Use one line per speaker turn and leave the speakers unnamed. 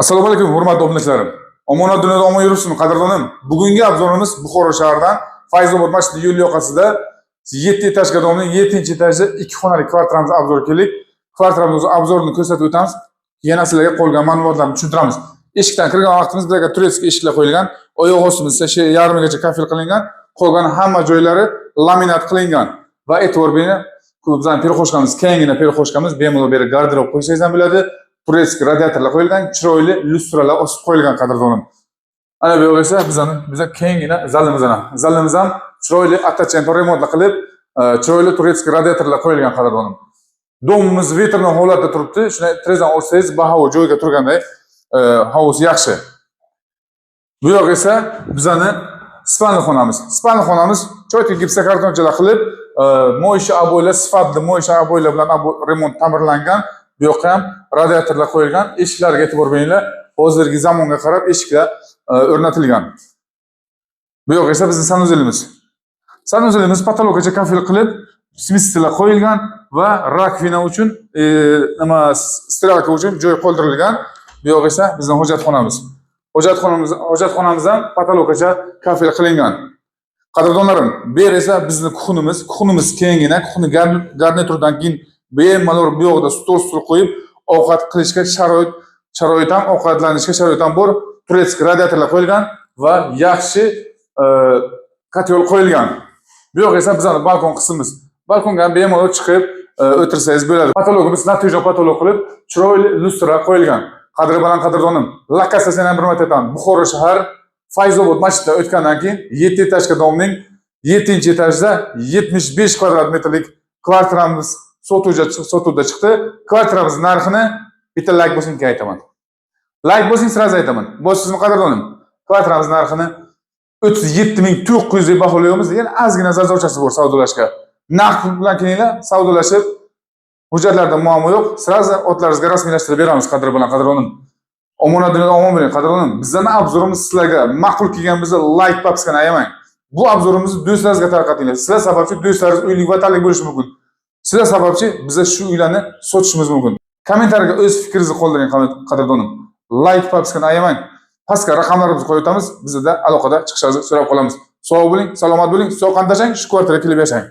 Assalomu alaykum, hurmatli obunachilarim. Omonat dunyoda omon yuribsizmi, qadrdonim? Bugungi обзор imiz Buxoro shahridan, Fayzobod masjidi yo'l yoqasida 7 этажка дом ning 7-etajida 2 xonali kvartiramiz обзор keldik. Kvartiramiz обзор ini ko'rsatib o'tamiz. Yana sizlarga qolgan ma'lumotlarni tushuntiramiz. Eshikdan kirgan vaqtimiz bizlarga турецкий eshiklar qo'yilgan. Oyoq ostimiz esa yarmigacha kafel qilingan. Qolgan hamma joylari laminat qilingan. Va e'tibor bering, bizning перехожка miz kengina перехожка miz, bemalol bu yerga garderob qo'ysangiz ham bo'ladi. Турецкий radiatorlar qo'yilgan, chiroyli lyustralar osib qo'yilgan, qadrdonim. Ana bu yoq esa biza kengina zalimiz ana. Zalimiz ham chiroyli attachent remontlar qilib, chiroyli турецкий radiatorlar qo'yilgan, qadrdonim. Дом imiz ветреный holatda turibdi. Shunday derazani ochsangiz, bahavo joyga turganday, havosi yaxshi. Bu yoq esa bizani спальный xonamiz. Спальный xonamiz choyta gipsokartonchalar qilib, моющий обой lar, sifatli моющий обой lar bilan remont ta'mirlangan. Bu yoqqa ham radiatorlar qo'yilgan. Eshiklarga e'tibor beringlar. Hozirgi zamonga qarab eshiklar o'rnatilgan. Bu yoq esa bizning санузел imiz. Санузел imiz потолок gacha kafel qilib, смеситель lar qo'yilgan va раковина uchun, nima, стиралка uchun joy qoldirilgan. Bu yoq esa bizning hojatxonamiz. Hojatxonamiz ham потолок gacha kafel qilingan. Qadrdonlarim, bu yer esa bizni кухня miz. Кухня miz kengina, кухня garniturdan keyin bemalol bu yoqda stol qo'yib ovqat qilishga sharoit ham, ovqatlanishga sharoit ham bor. Турецкий radiatorlar qo'yilgan va yaxshi котёл qo'yilgan. Bu yoq esa bizning balkon qismimiz. Balkonga ham bemalol chiqib o'tirsangiz bo'ladi. Потолок imiz натяжной потолок qilib, chiroyli lyustra qo'yilgan. Qadri baland qadrdonim, lokatsiyasini ham bir marta aytaman. Buxoro shahar, Fayzobod masjididan o'tgandan keyin 7 этажка дом ning 7-etajda 75 kvadrat metrlik kvartiramiz sotuvda chiqdi. Kvartiramiz narxini bitta layk bosing, keyin aytaman. Layk bosing, сразу aytaman. Bosingizmi, qadrdonim? Kvartiramiz narxini 37 900 deb baholayapmiz. Yana ozgina зазор chasi bor savdolashga. Naqd pul bilan kelinglar, savdolashib, hujjatlarda muammo yo'q. Сразу otlaringizga rasmiylashtirib beramiz, qadri bilan qadrdonim. Omonat dunyoda omon bo'ling, qadrdonim. Bizlarning обзор imiz sizlarga ma'qul kelgan bo'lsa, layk, подписка ni ayamang. Bu обзор imizni do'stlaringizga tarqatinglar. Sizlar sababchi do'stlaringiz uylik, vatanlik bo'lishi mumkin. Sizlar sababchi biza shu uylarni sotishimiz mumkin. Kommentariyga o'z fikringizni qoldiring, qadrdonim. Layk, подписка ni ayamang. Pastga raqamlarimizni qo'yib o'tamiz. Bizda aloqada chiqishingizni so'rab qolamiz. Sog' bo'ling, salomat bo'ling, sovqon tashlang, shu kvartiraga kelib yashang.